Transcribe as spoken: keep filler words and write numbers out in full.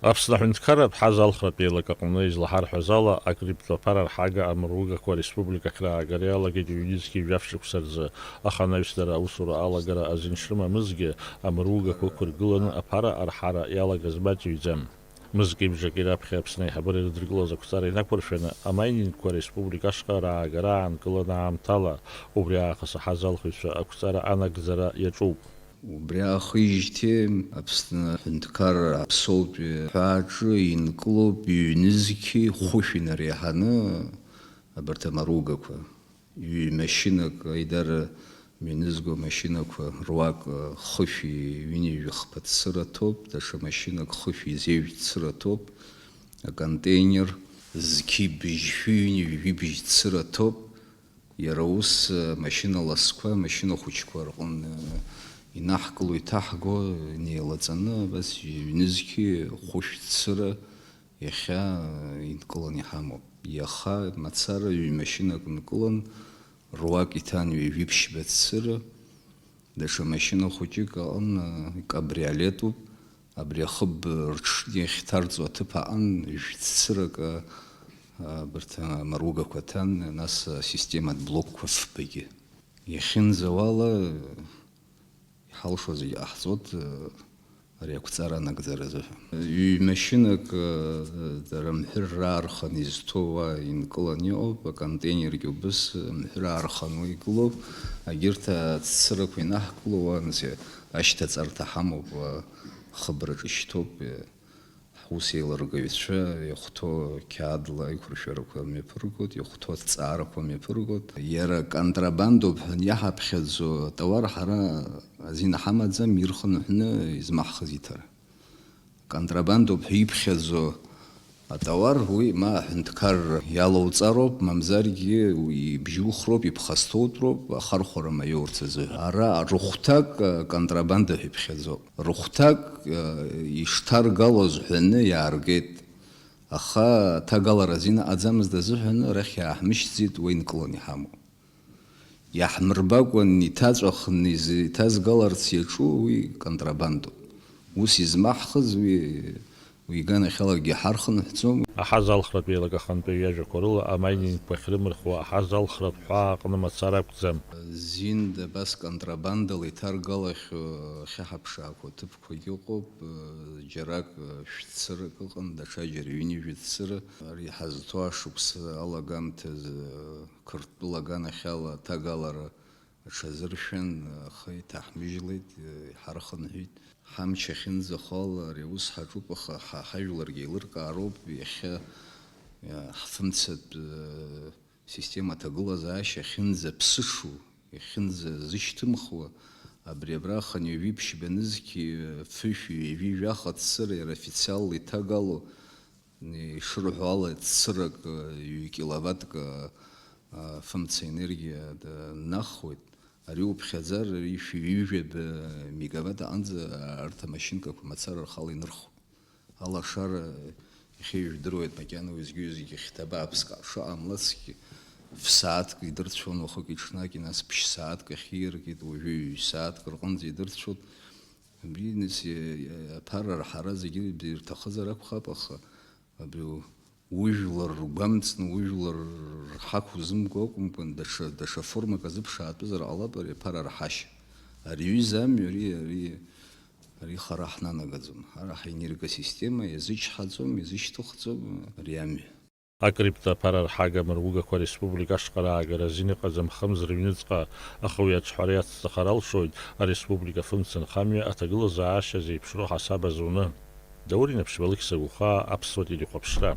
Аԥсны аҳәынҭқарратә ҳаза алхратә еилак аҟны излаҳарҳәаз ала, акриптәаԥара рҳага амыругақәа ареспублика ахьраагара иалагеит ҩнызқьи жәаф шықәса рзы, аха анаҩс дара аусура алагара азин шрымамызгьы, амыругақәа ықәыргыланы аԥара арҳара иалагаз маҷыҩӡам. Мызкеи бжаки раԥхьа Аԥсны аиҳабыра ирыдыркылаз ақәҵара инақәыршәаны, амайнингқәа ареспублика ашҟа раагара аанкылан аамҭала, убри аахыс аҳазалхыҩцәа ақәҵара анагӡара иаҿуп. Убри аахижьҭеи Аԥсны аҳәынҭқарра аԥсоутәи ҳәааҿы инкылоуп ҩнызқьи хәышә инареиҳаны абарҭ амаругақәа. Ҩ-машьынак, аидара мҩанызго амашьынақәа руак хышәи ҩынҩажәи хԥа цыра ҭоуп, даҽа машьынак хышәи зеижә цыра ҭоуп, аконтейнер зқьи быжьшәи ҩынҩажәи жәибжь цыра ҭоуп, иара ус амашьына ласқәа, амашьына хәыҷқәа рҟны инаҳкыло, иҭаҳго, инеилаҵаны, абас ҩнызқьи хәышә цыра иахьа инкыланы иҳамоуп. Иаха мацара ҩ-машьынак нкылан, руак иҭан ҩажәи ԥшьба цыра, даҽа машьына хәыҷык аҟын, кабриолетуп, абри ахыб рҽны иахьҭарҵо аҭыԥ аҟын, жәццырак, а, абарҭ амаругақәа ҭан, нас асистематә блокқәа фбагьы. Иахьынӡауала, иҳалшо зегьы ҟаҳҵоит, ари ақәҵара анагӡара азыҳәан. Ҩ-машьынак, дара мҳәыр раархан изҭоу уа инкыланы иҟоуп, аконтейнергьы убыс мҳәыр аархан уа игылоуп, агьырҭ аццырақәа инаҳкыло уа, нас, ашьҭаҵарҭа ҳамоуп, уа хыбраҿы ишьҭоуп. Ҳус еилыргаҩцәа иахәҭоу қьаадла аиқәыршәарақәа мҩаԥыргоит, иахәҭоу аҭҵаарақәа мҩаԥыргоит. Иара контрабандоуп ҳәа иаҳаԥхьаӡо атауар ҳара азин ҳамаӡам ирхынҳәны измаҳхыз иҭара. Контрабандоуп ҳәа иԥхьаӡо атауар, уи ма аҳәынҭқарра иалоуҵароуп, мамзаргьы уи ибжьухроуп, иԥхасҭоутәроуп, ахархәара маиоурц азыҳәа. Ара рыхәҭак, а, контрабанда ҳәа иԥхьаӡоуп. Рыхәҭак, а, ишҭаргалоз ҳәаны иааргеит. Аха аҭагалара азин аҟаӡамызт азыҳәаны арахь иааҳмышьҭӡеит уа инкыланы иҳамоу. Иаҳмырбакәан иҭаҵәахны изы-, иҭазгаларц иаҿу уи контрабандоуп. Ус измаҳхыз уи, уи иганахьалагьы ҳархынҳәӡом. Аҳазалхратә еилак ахантәаҩы иажәақәа рыла, амайнингқәа ахьрымырхуа аҳазалхратә ҳәаа аҟны мацара акәӡам. Зинда абас контрабандала иҭаргалахьоу ахьаҳаԥшаақәоу аҭыԥқәагьы ыҟоуп, џьарак шәцырак ыҟан, даҽаџьара ҩынҩажәа цыра. Ари ҳазҭоу ашықәс алагамҭазы Қырҭтәыла аганахьала аҭагалара аҽазыршәан, аха иҭаҳмыжьлеит, иҳархынҳәит. Ҳамч ахьынӡахо ала ари аус ҳаҿуп, аха ҳа-, ҳажәларгьы еилыркаароуп, иахьа, иа-, ҳфымцатә, э, система аҭагылазаашьа ахьынӡаԥсышу, иахьынӡазышьҭымхуа, абри абра хынҩажәи ԥшьба нызқьи, э, фышәи ҩажәи жәаха цыра иара официалла иҭагало, ишырҳәо ала, цырак, ҩ-киловаттк, а, фымца енергиа д-, нахуеит. Ари уԥхьаӡар, ари шәи ҩажәа мегаватт аҟынӡа арҭ амашьынкақәа мацара рхала инырхуеит. Алашара иахьа ижәдыруеит макьана уеизгьы-уеизгьы хьҭа бааԥск шыҟамлацгьы, фсааҭк идырцәон уахыки-ҽнаки, нас ԥшь-сааҭк ахьииркит, уажәы ҩ-сааҭк рҟынӡа идырцәоит. Абри, нас, иа-, иа-, аԥара арҳара зегьы ирҭахызар акәхап, аха абри у-, ужәлар ргәамҵны, ужәлар рҳақә узымго акәымкәан, даҽа, даҽа формак азыԥшаатәызар ҟалап ари аԥара арҳашьа. Ари аҩыза амҩа, ари, ари, ари хара ҳнанагаӡом. Ара ҳенергосистема иазычҳаӡом, иазышьҭыхӡом ари амҩа. Акриптәаԥара рҳага амыругақәа ареспублика ашҟа раагара азин ыҟаӡам хымз рыҩныҵҟа, аха уи аҿҳәара иацҵахар алшоит ареспублика фымца нхамҩа аҭагылазаашьа зеиԥшроу ҳасаб азуны. Даур Инаԥшьба, Алықьса Гәыхаа, Аԥсуа телехәаԥшра.